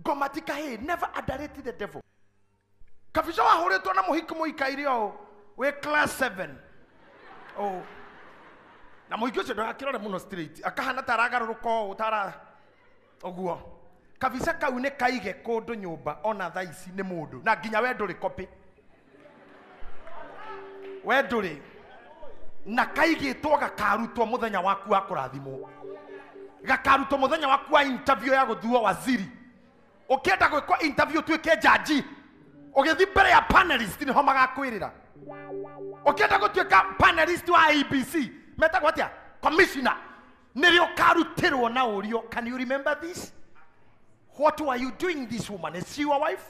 Ngoma ti kahĩĩ, never underrate the devil. Kabica wahũrĩtwo na mũhiki mũikaire ũũ wĩ class 7 ũũ, na mũhiki ũcio ndagakĩrore mũno straight, akahana ta aragarũrũka ũũ tara ũguo. Kabica kau nĩ kaige kũndũ nyũmba ona thaa ici nĩ mũndũ, na nginya we ndũrĩ copy, we ndũrĩ na kaigĩtwo gakarutwo mũthenya waku wa kũrathimwo, gakarutwo mũthenya waku wa interview ya gũthuo waziri. Ũkĩenda gwĩkwo interview ũtuĩke jaji, ũgĩthiĩ mbere ya panelist nĩho magakwĩrĩra. Ũkĩenda gũtuĩka panelist wa ABC, metagwo atĩa? Commissioner, nĩrĩo ũkarutĩrwo na ũrio, can you remember this? What were you doing this woman? Is she your wife?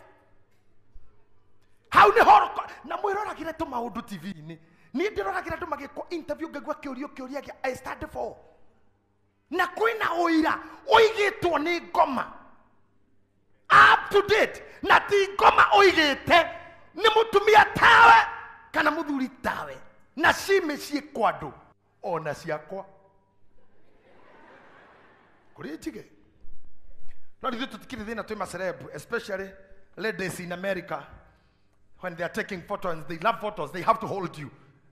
Hau nĩho na mwĩroragĩre tũmaũndũ TV-inĩ. Niĩ ndĩroragĩra andũ magĩkwo interview ngaigua kĩũrio kĩũria gĩa I stand for. Na kwĩna ũira ũigĩtwo nĩ ngoma up to date, na ti ngoma ũigĩte nĩ mũtumia tawe kana mũthuri tawe, na ci mĩciĩ kwa andũ ona ciakwa kũrĩ njige. No ithuĩ tũtikĩrĩ thĩna, twĩ maceleb, especially ladies in America, when they are taking photos, they love photos, they have to hold you.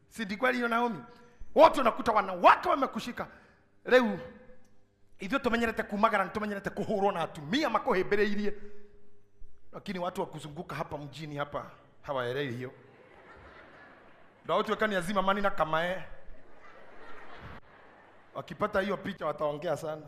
Si ndi kweli hiyo, Naomi? Wote unakuta wanawake wamekushika. Rĩu ithuĩ tũmenyerete kumagara, nĩ tũmenyerete kũhũrwo na atumia makũhĩmbĩrĩirie, lakini watu wa kuzunguka hapa mjini hapa hawaelewi hiyo. Ndio ni azima mani na kamae, wakipata hiyo picha wataongea sana.